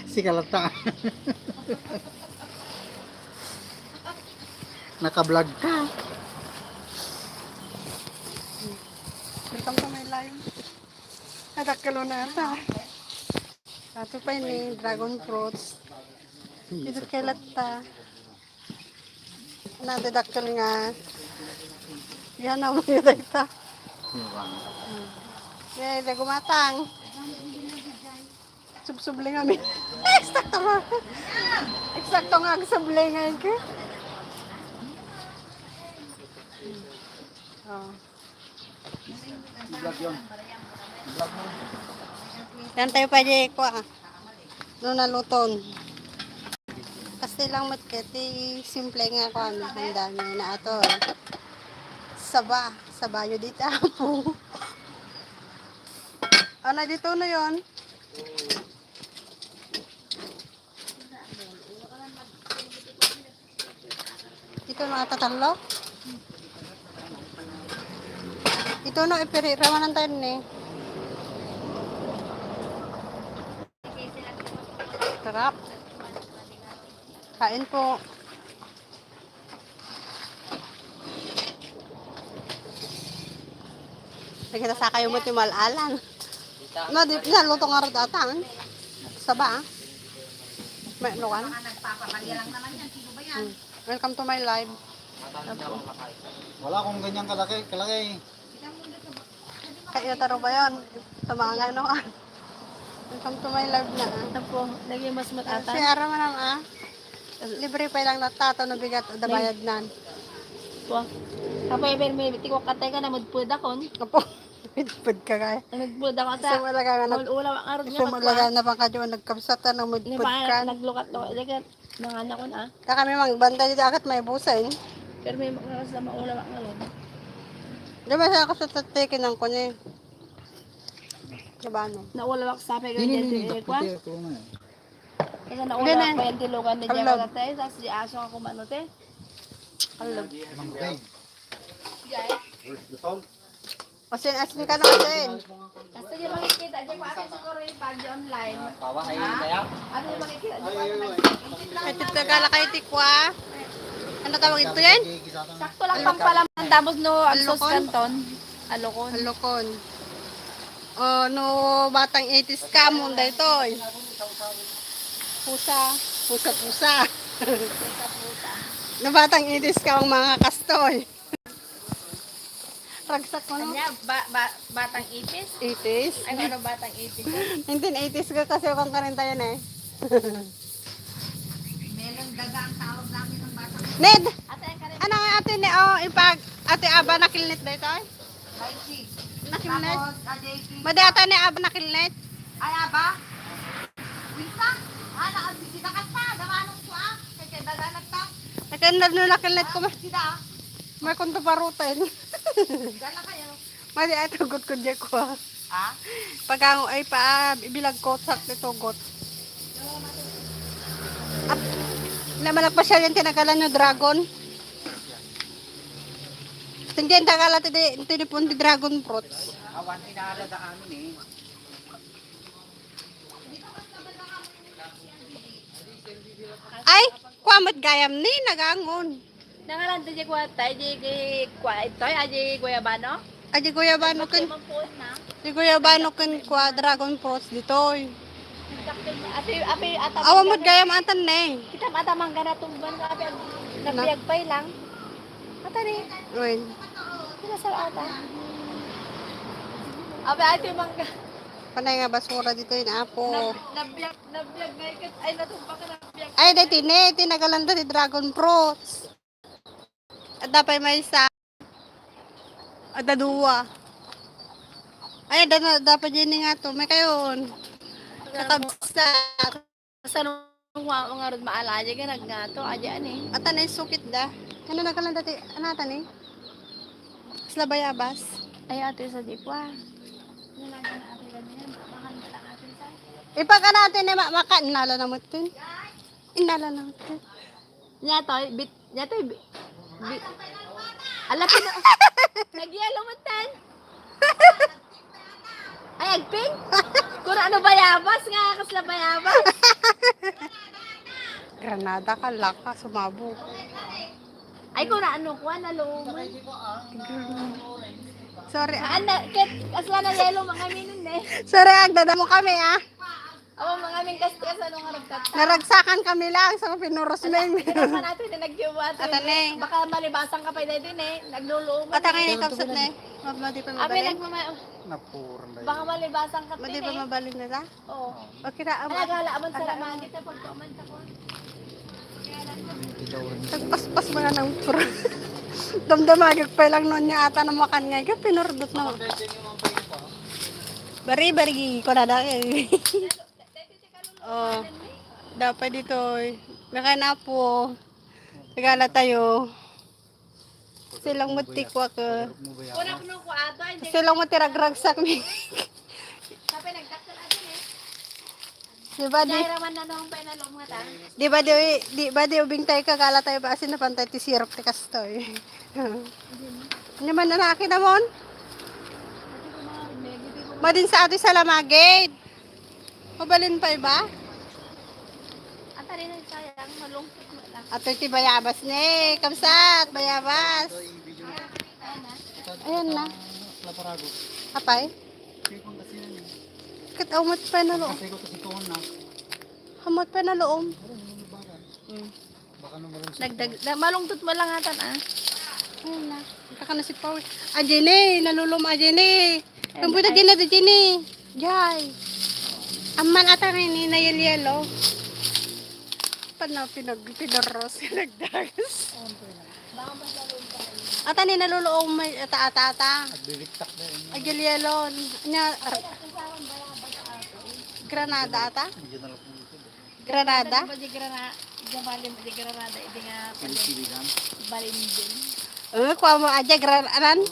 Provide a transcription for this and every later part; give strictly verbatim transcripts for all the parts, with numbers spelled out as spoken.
Sika latta. Naka-vlog ka. Welcome to my live. Adakkel na ata. Ato pay ni dragon fruits. Dito kay latta. Nadadakkel nga. Yan ang mga dayta. Yan, gumatang. Subsubli nga mi. Eksakto nga. Eksakto nga agsubli nga ka. Oh. Vlog yun. Vlog mo. Yan tayo pa di ko ah. No naluton. Kasi lang met ket ti simple nga kuan, handa nga ato. Saba, sabayo dita po. Ano dito na yon? Ito na ata talo. Ito na ipiri rawanan tayo ni. Sarap. Kain po. Lagi na sa kayo mo ti mal-alan. Na, di, naluto nga rod ata, eh. Saba, ah. May lukan. Hmm. Welcome to my live. Wala akong ganyan kalaki, kalaki. Kayo taro ba yan? Sa mga ano, ah. Welcome to my live na, ah. Apo, lagi mas matatan. Si Ara manam, ah. Libre pa lang natato, nabigat, ada bayad nan. Apo. Apo, eber may tiko katay ka na, mudpud akon. Apo, mudpud ka kaya. Mudpud ako sa. Isa mo talaga nga nag-, ulaw ang arod niya, isa mo talaga na pangkadyo, nagkabsatan, ang mudpud ka. Naglukat-lukat, lagi. Nanganak ko na. Ta kami mangbantay dito, akat may busa, eh. Pero may makakas na maulaw ang ngalod. Di ba sa ako sa tatay, kinang ko niya, eh. Diba, no? Naulaw ako sa pagod dito, eh, kwa? Kasi naulaw ako yung tilugan ni Jemma, tatay. Tapos di aso ako mano, te. Hello. Mangbantay. Asin, asin ka na, asin. Basta di makikita, di pa atin siguro yung pag online. Bawa kayo kaya? Ano yung makikita? Di pa atin makikita. Ay, ito, gala kayo, tikwa. Ano tawag ito yan? Sakto lang pampalaman, tapos no, agsos kanton. Alokon. Alokon. Oh, no, batang eighties ka, munda ito, eh. Pusa. Pusa, pusa. No, batang eighties ka, ang mga kastoy. Ragsak ko, no? Anya, ba, ba, batang eighties? Eighties? Ay, ano, batang eighties? Nineteen eighties ka kasi, kung karin tayo na, eh. Melon daga ang tawag namin ng batang eighties. Ned! Ate, ang karin. Ano nga ate ni, oh, ipag, ate Aba, nakilnit ba ito, eh? Lychee. Nakilnit? Tapos, ah, J P. Madi ata ni Aba, nakilnit? Ay, Aba? Winsa? Ah, nakabisita ka pa. Gawa nung kuha. Kay, kay daganat ka. Nakilnit no, nakilnit ko, ma. Ah, sida, ah. May kunto parutin. Dala kayo. Madi ay tugot ko di ko, ah. Ah? Pagano ay pa, ah, ibilag ko sa tugot. At, na malagpas siya yung tinagalan yung dragon. Hindi, ang tagalan ti, tinipon ti dragon fruits. Awan, inaalada amin eh. Ay, kua met gayam ni, nagangon. Nangalan ti kua, tay, di, di, kua, itoy, ay, di, guyabano? Ay, di guyabano ken, di guyabano ken kua, dragon fruits ditoy. Ate, ate, ata. Awa met gayam atan ne. Kita mata mangga na tumban ka, ate, nagbiag pay lang. Ata ni. Wen. Kinasal ata. Ate, ate, mangga. Panay nga basura ditoy, apo. Nab-, nabbiag, nabbiag nga ikat. Ay, natumba ka, nabbiag. Ay, dati ne, tinagalan da ti dragon fruits. Adda pay maysa. Adda dua. Ay, adda na, adda pa dyan nga to. May kayon. Kakabsat. Sa nung wa-, nga rod maala, aja ganag nga to, aja ani. Ata na yung sukit da. Ano na ka lang dati? Ano ata ni? Isla Bayabas. Ay, ate, sa di pa. Ipag ano ate ni ma-, maka-, inala na mo ito. Inala na mo ito. Nya to, bit-, nya to, bi-, bi-, ala, pina-, nagyelo mo tan. Agping? Kung ano bayabas nga, kasla bayabas. Granada ka, laka, sumabog. Ay, kung ano, kuha na loob. Sorry, ah. Ano, kit, kasla na yelo, mga minun eh. Sorry, agdadamo kami, ah. Awa, mga mingkas-kas, ano nga nagkata? Naragsakan kami lang sa pinuros men. Ano pa natin na nagyuwa? Ata, ne. Baka malibasan ka pa dito, ne. Naglulumo. Ata, ne, kapsat, ne. Mab-, madi pa. Abi, mabalin? Nagmama-, Napurang na baka yun. Malibasan ka, Madi pa, ne. Mabalin na ta? Oo. Okay na, am-, Ay, agala, aman sa ala, lamagit, eh, pagkuaman ka ko. Nagpaspas mga nang pro. Damdamagak pa lang noon niya ata na makan nga. Pinurdot na. Bari-bari ko na dahil. Oh, dapat dito eh. Nakanapo. Nagala tayo. Silang mutikwa ka. Silang mutiragragsak mi. Di ba di? Di ba di, di ba di ubing tayo kagala tayo ba asin napantay ti sirok ti kastoy? Naman na akin namon. Madin sa ato sa lamagid. Mabalin pa iba? Ang tali na sayang, malungkot mo lang. Ato iti bayabas ni. Kamsat, bayabas. Ayan na. Apay? Kat aumot pa na loom. Aumot pa na loom. Mm. Nagdag-, na, malungtot mo lang atan, ah. Ayun na. Kakano si Paul. Ah, Jenny, nalulom, ah, Jenny. Ayun, Kambuta, ay. Jenny, da, Jenny. Jay. Amman ata ngayon, eh, na yellow. Pano, pinag-, pinaros, nagdagas. Ata ni nalulom, may ata, ata, ata. Nagbibigtak na yun. Ay, yellow. Nya, ar-, Granada ata? Hindi na lang kung ito. Granada? Ba di grana-, di bali, di granada, di nga pala. Pili-pili lang. Balinding. Eh, kuha mo aja, gran-, anan?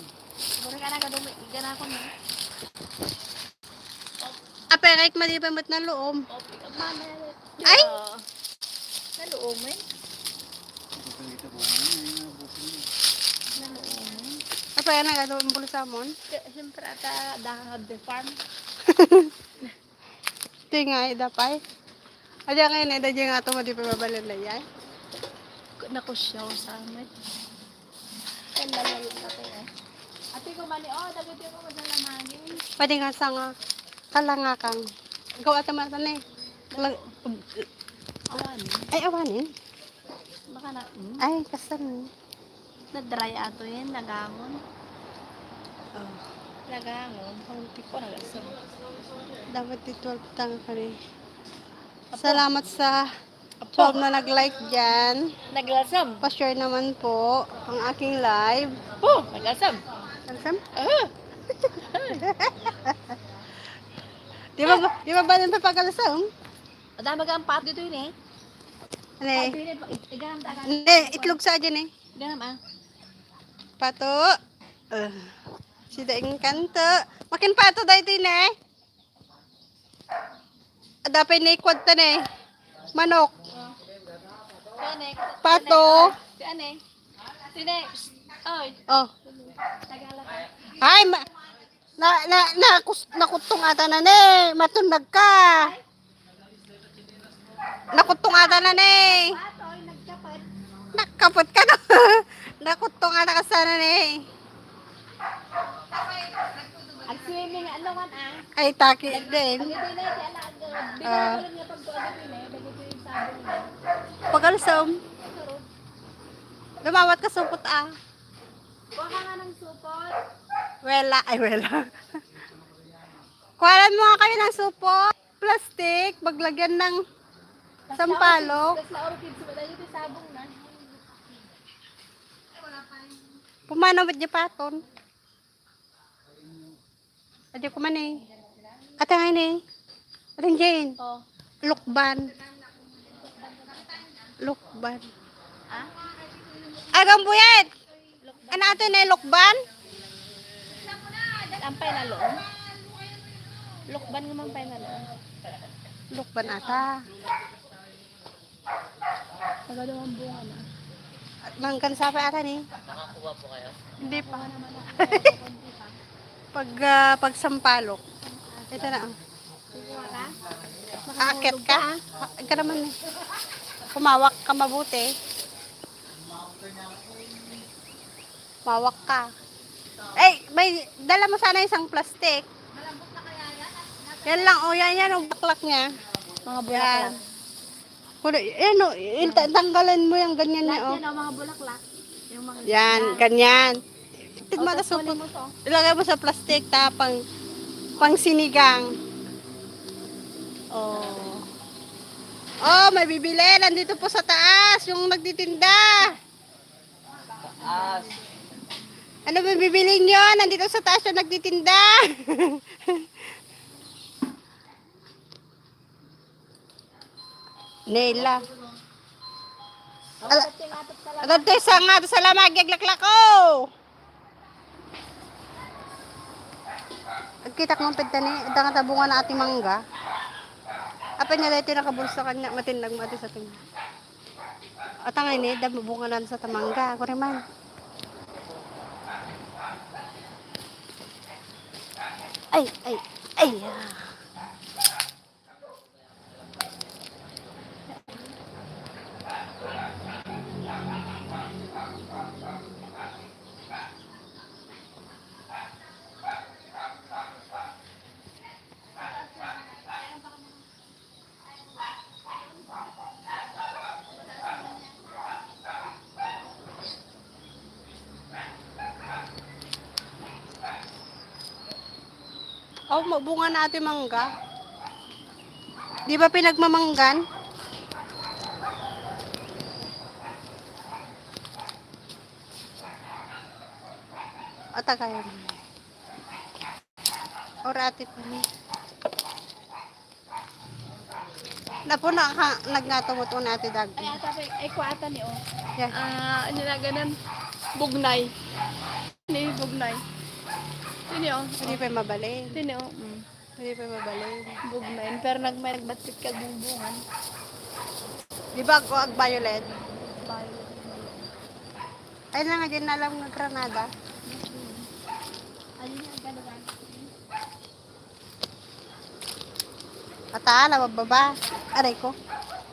Mura ka na kadumi, igana ko na. Apay, kahit mali pa mat na loom. Okay, mama. Ay! Ah, naluom eh. Naluom eh. Apay, ano ka doon, bulsa mo? Siyempre, ata, dahang of the farm. Ti nga, ida pay. Adi nga, ida di nga ito, madi pa mabalin na yan. Naku, siya, sa amin. Ay, lalayog na to, eh. Ate ko, mani, oh, dagiti ko, madalamangin. Pwede nga sa nga, kalangakang. Ikaw, ate, mata na, eh. Lang-, Awanin. Ay, awanin. Baka na, hmm? Ay, kasan? Na-dry ato yan, lagangon. Oh. Lagangon, ang tipo na gasam. Dapat di twelve tang kami. Apo. Salamat sa Apo. Twelve na nag-like dyan. Naglasam. Pa-share naman po ang aking live. Oh, naglasam. Naglasam? Ah. Di ba, di ba ba nang papagalsam? Ada magampat dito yun eh. Ano eh? Ay, pili, iganam ta, iganam. Hindi, itlog sa dyan eh. Iganam, ah. Pato. Uh, si Daing Kanto. Makin pato dahil din eh. Ada pa ni kwadta ni. Manok. Pato. Si Ane. Si Ane. Oy. Oh. Tagalog. Ay, ma-, na, na, nakus-, nakuttong ata na ni. Matunag ka. Nakuttong ata na ni. Nakapot ka na. Nakuttong ata ka sana ni. Ag-swimming, ano man, ah? Ay, taki din. Ag-, ag-, ag-, ag-, Ah. Binabalan nga pagkuha dito, eh. Dagito yung sabon, eh. Pagalsom. Lumawat ka supot, ah. Kuha ka nga ng supot. Wela, ay, wela. Kuhanan mo nga kayo ng supot. Plastic, maglagyan ng sampalok. Tapos na orchids, wala yung sabong na. Pumanaw ba di paton? Adi ko man eh. Ate nga ini. Ate Jane. Oh. Lukban. Lukban. Ah? Agang buyat! Ano ato na lukban? Ang painalon? Lukban nga mang painalon. Lukban ata. Taga daw ang bunga na. Mangkan sa pa ata ni? Nakakuha po kayo? Hindi pa. Pag, ah, pagsampalok. Ito na, oh. Aakyat ka? Ikaw naman eh. Humawak ka mabuti. Humawak ka. Eh, may dala mo sana isang plastic. Yan lang, oh, yan, yan, ang bulaklak niya. Mga bulaklak. Yan. Wala, yan, oh, il-, ta-, tanggalan mo yung ganyan niya, oh. Lahat yan, oh, mga bulaklak. Yung mga yan, ganyan. Tignan mo, tas kunin mo to. Ilagay mo sa plastic, ta, pang, pang sinigang. Oh. Oh, may bibili. Nandito po sa taas, yung nagtitinda. Taas. Ano ba bibili nyo? Nandito sa taas yung nagtitinda. Nela. Al-, agad tayo sa nga, sa lamag, yaglaklako. Agkita ko ang pagta ni, adda nga tabungan na ati mangga. Apay na dito nakabulsa kanya, matinag mo ati sa tingin. Atangay ni, dam bunga na sa tamangga. Ako naman. Ay, ay, ay, ah. Oh, mabunga na ati mangga. Di ba pinagmamanggan? Atagayan mo. Or ati pa ni. Napo na ka, nagnatumot una ati dag. Ay, ata pa, ay, kuwata ni, oh. Yeah. Ah, ano na ganan? Bugnay. Ni bugnay. Sino, oh? Hindi pa mabalin. Sino, oh? Mm. Hindi pa mabalin. Bugnay. Pero nagmay nagbatit ka bumbungan. Di ba ako ag-violet? Violet. Ay na nga, di na alam nga granada. Ano yung gano'n? Ata, nabababa. Aray ko.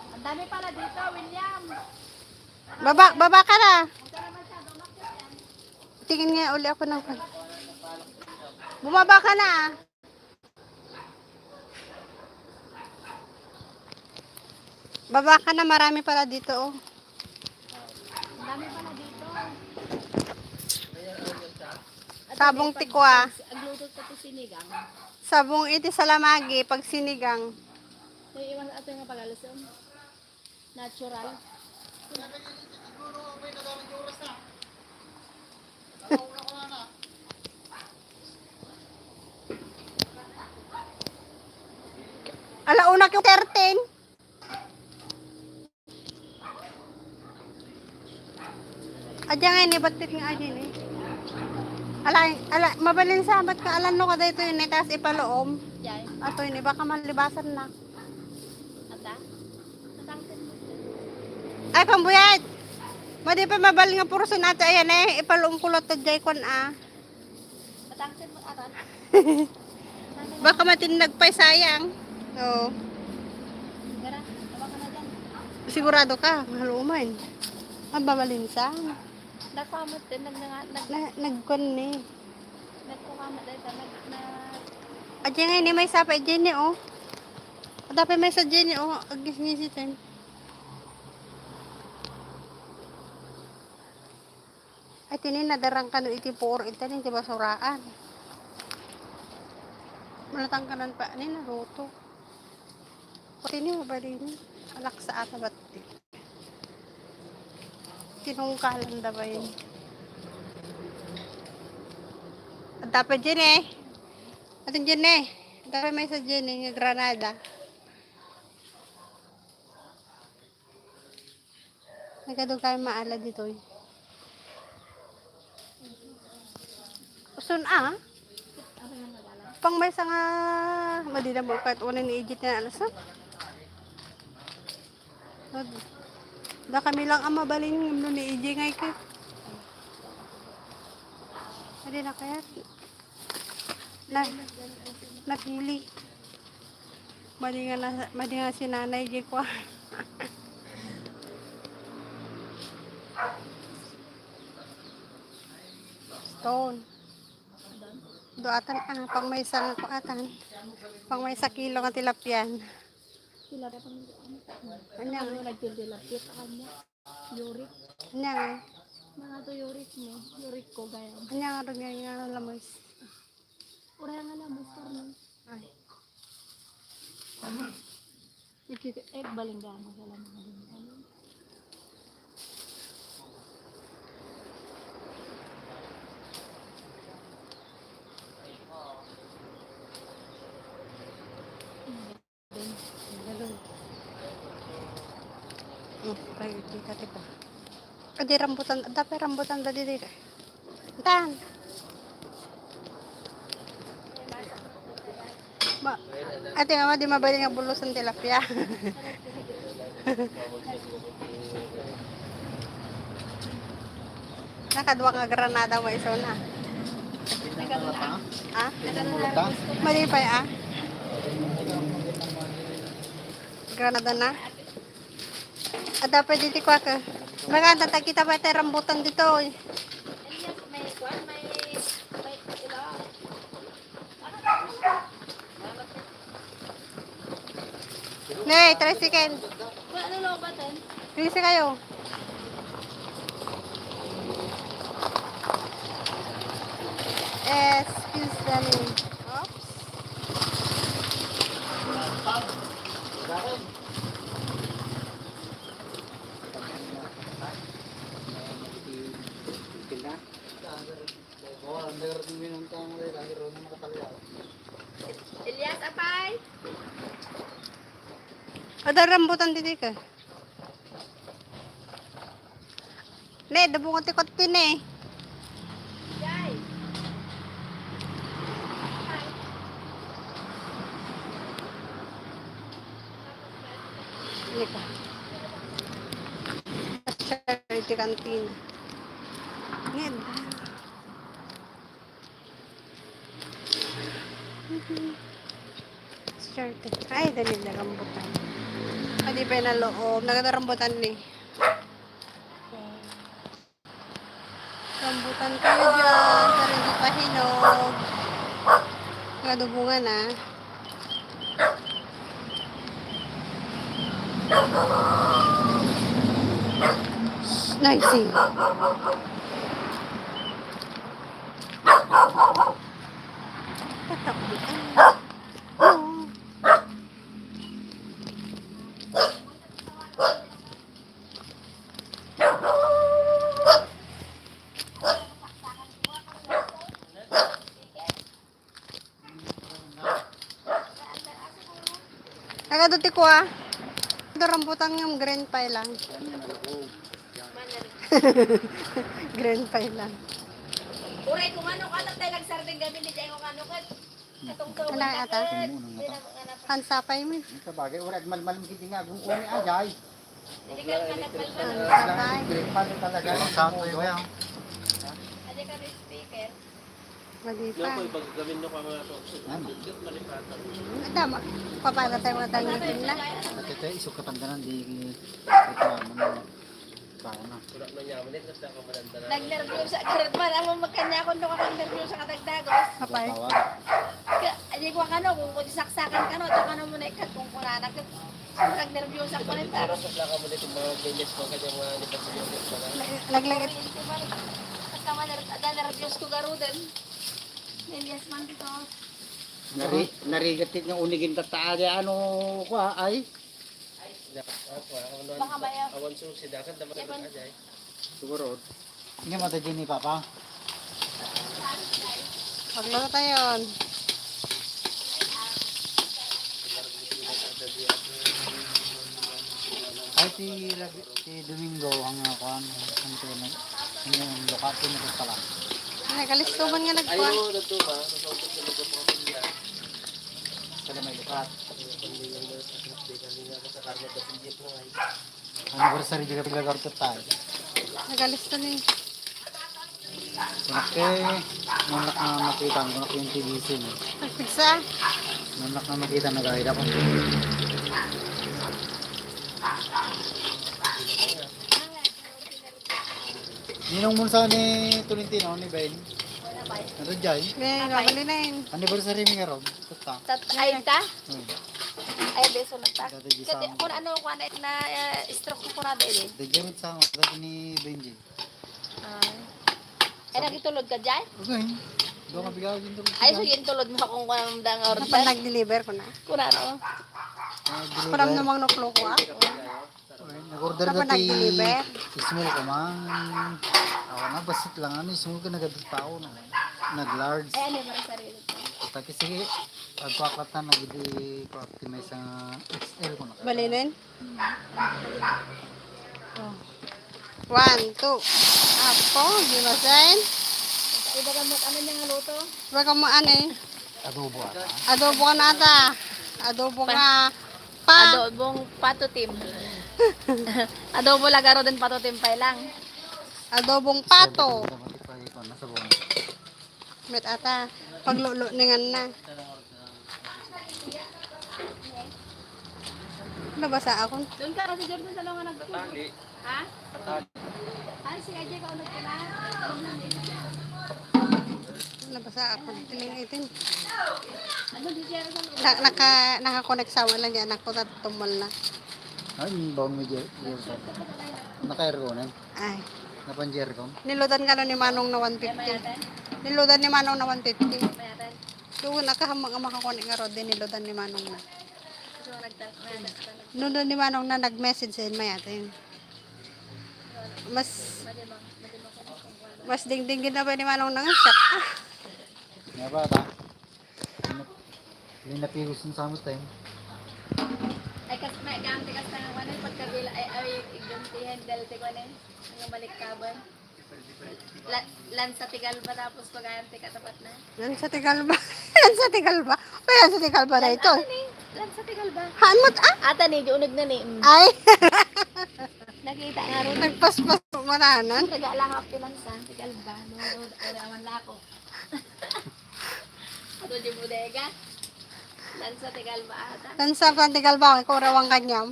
Ang dami pala dito, William. Baba, baba ka na. Tingin nga uli ako ng... Bumaba ka na. Baba ka na, marami pala dito, oh. Ang dami pala dito. Sabong tikwa. Agluto pa ti sinigang. Sabong iti salamagi, pag sinigang. May iwan ato nga pagalusom. Natural. Ala una ko thirteen. Adya nga ini, batit nga adya ini. Ala, ala, mabalin sa ba't ka alan no kada ito yun, eh, tas ipaloom. Yan. Ato yun, eh, baka malibasan na. Ata? Natangkad mo. Ay, pambuyat! Madi pa mabal nga portion ato, ayan eh, ipaloom ko lang to, jay kwan, ah. Patangkad mo, aran. Baka matinag pa'y sayang. Oo. Gara, hawa ka na dyan. Sigurado ka, mahal uman. Ang babalinsan. Nagpamat din, nag-, nag-, nag-, na, nagkon ni. Nagkukamat din, nag-, nag- Adya nga ini, may sapa, Jenny, oh. Adapay may sa Jenny, oh. Agis-ngisitan. Ay, tini, nadarang kano iti puor, ita ni, iti basuraan. Manatangkanan pa, ni, naruto. Tini, mabalin. Alak sa ata, ba't tinungkalan da ba yun? Adda pa dyan eh. Atin dyan eh. Adda pa may sa dyan eh, nga granada. Nagadu kayo maala ditoy. Usun a? Pang may sa nga, madi na mo kahit una ni Ijit na alas, ha? Da kami lang ang mabalin, ngem no ni Ijit ngay ka. Madi na kaya? Na, napili. Madi nga na, madi nga si nanay, di ko. Stone. Do atan, ah, pang maysa nga ko atan. Pang maysa kilo nga tilapia. Tilapia pang. Anya nga? Ano, nagtitilapia pa kanya? Yurik. Anya nga? Mga to yurik mo. Yurik ko, gaya. Anya nga, anya nga lamoy? Ura nga lamoy, karne. Ay. Ikit-, eh, balinggana, wala mga balinggana. Hmm, tayo, kita, kita. Adi rambutan, dapat rambutan da didi. Tan. Ma, ate, mama, di mabali nga bulusan tilapia. Nakadua nga granada mo iso na. Ha? Malipay, ah. Granada na. Ada pwede ti kuha ka. Baka ang tatagkita pa tayo rambutan dito, eh. Nay, tricycle. Wala na lobatan. Busy kayo. Excuse the name. Oops. Elias, apay? Ada rambutan didi ka. Ne, dabungan ti kotte ne. Jai. Ini pa. Sa iti kantina. Nged. Swerte. Ay, dali na rambutan. Adi pa na loob. Nagada rambutan ni. Rambutan kayo dyan. Pero hindi pa hinog. Nagada bunga na. Nice. Tatakbo. Oo. Nagadu ti kua. Ito rambutan nga green pa lang. Green pa lang. Uray, kung ano ka, tayo nagsardeng gabi ni Jai, kung ano ka, katong tawag Wala na ata. ka, Sumuno na di ta. na mga nap- Hansapay mo. Ang sabagay, uray, malmal mo hindi nga, kung uni ajay. Hindi ka nagpalpal. Hansapay. Green pa na talaga. Ang sato yung yan. Hindi ka speaker. Mali pa. Ano? Ada, ma-, paano tayo mga tangitin na? Ate, te, isok katangganan, di, di, di, Nagnervyosa ka rin man. Amo magkanya ako, no, kang nervyosa ka dagdagos. Apay. Ka, di ko kano, kung, kung saksakan kano, ito kano mo na ikat, kung kunana ka. Sobrang nervyosa ko rin, ta. Naglag-, Naglag-, Basta maner-, ada nervyos ko garuden. Nervyos man dito. Nari-, narigat nga unigin tatta, ano, kwa, ay? Baka may, awan susi, dakan naman ang ajay. Siguro. Hindi mo ta Jenny, Papa? Wag lang tayo. Ay, ti Rab-, ti Domingo, ang, ah, kuan, ang tunog. Ang, ang lokal, ti nagpala. Nagkalistuman nga nagkuan. Ayo, nagtuba, sa saupot na nagpapakapilya. Sa may lukat. Anniversary di ka paglagartot tayo. Nagalisto ni. Kunak, eh, kunak nga makita, kunak yung T V C mo. Nagpigsa? Kunak nga makita, nag-aida ko. Ninong mo sa ni Tolentino, ni Ben? Ano dyan? Ngayon, babali na yun. Anniversary mi nga ron. Tutta. Tat-, ay ta? Hmm. Ay, beso na ta. Dati di Kasi sama. Kung ano, kung ano, na, eh, stroke ko na, Ben, eh. Dati di sama. Dati ni Benji. Ay. Ay, nagitulod ka dyan? Okay. Doon ka bigyan yung tulog. Ay, so yung tulod mo kung kuwan ang dang order? Dapat nag-deliver ko na. Kurano? Ah, deliver. Kuram namang nuklo ko, ah. Ay, nag-order Dapat na ti nag-deliver. Small ko man. Awa na, basit lang ano, small ka nagado tao na. Nag-large. Ay, ano ba ang sarili ko? Taki sige, agpakatan na gidi ko optimize ang X L ko na. Balinin? Oh. One, two. Apo, gimasen. Ibaga mo, ano niya nga luto? Ibaga mo, ano eh? Adobo ata. Adobo ka na ata. Adobo Pa- nga. Pa. Adobong patotim. Adobo lagaro din patotim pa lang. Adobong pato. Siyempre, dapat ipagay ko na sa buwan. Met ata, paglulo ni ngan na. Nabasa ako. Doon ka kasi Jordan sa mga nagtutulog. Ha? Ay, si Ajay ka ulit ka na. Nabasa ako. Tining itin. Ano di siya sa Na, naka, naka-connect sa wala niya. Anak ko, tat-, tumal na. Ay, yung bawang medyo, medyo. Naka-aircon eh. Ay. Napanjer ko. Nilutan ka na ni Manong na one fifty. Nilutan ni Manong na one fifty. Doon, nakahamang ang makakonek nga rod, din nilutan ni Manong na. Nilutan ni Manong na nag-message sa inmayatin. Mas, mas dingding gid na ba ni Manong na nga siya? Ah. Nga ba, ta? Hindi napigos ng samot tayo. Ay, kas-, may gamit kas tayo, ano, pagkabila, ay, ay, igduntihan, dahil ti ko, ano, ang malikkaban. La-, lansa ti Galba, tapos pag-ayan ti katapat na. Lansa ti Galba. Lansa ti Galba. May lansa ti Galba na ito. Ano ni? Lansa ti Galba. Haan mo, ah? Ata ni, di unod na ni. Mm. Ay. Nakita nga ron. Nagpaspas mo mananan. Taga lang ako ti lansa ti Galba. No, ay, raman na ako. Ato di bodega. Lansa ti Galba ata. Lansa pa ti Galba, ikaw rawang kanyam.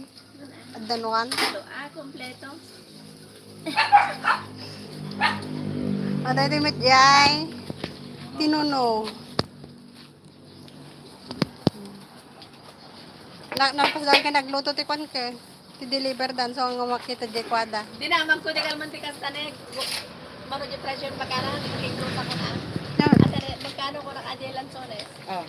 Adda nuan. Alo, ah, kompleto. Aday ti met jay. Tinuno. Na, nagpasdaan ka nagluto ti kwan ka. Ti deliver dan, so, nga makita di kwada. Di naman ko, di kalman ti kasta na, eh. Mano di presyo, magkano, di makikita ko na. Na. Ate, magkano ko nakajelan, so, eh? Oh.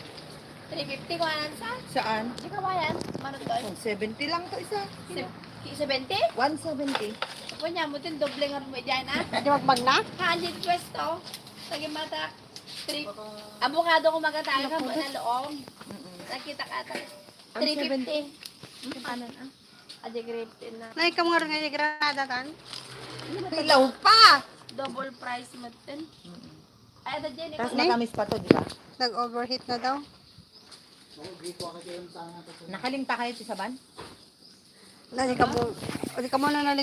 Three fifty ko anan sa? Saan? Di ka bayan? Mano to? Oh, seventy lang to isa. Se-, seventy? One seventy. Kunya mo, tin doble nga mo dyan, ah. Di magmagna? Ha, andyan pwesto. Lagi mata, three, abukado ko magkatayo ka, Naku, buwan na loob. Mm-mm. Nakita ka ata. Ang three fifty. Seventy. Ang kanan, ah. Adi grade ten na. Nay, kam nga rin nga granada tan? Ilaw pa! Double price mo ten. Mm-mm. Ay, ada dyan, Tas ikaw. Matamis pa to, di ba? Nag-overheat na daw. Nakalimta kayo sa saban? Na, di ka mo, di ka mo na naling-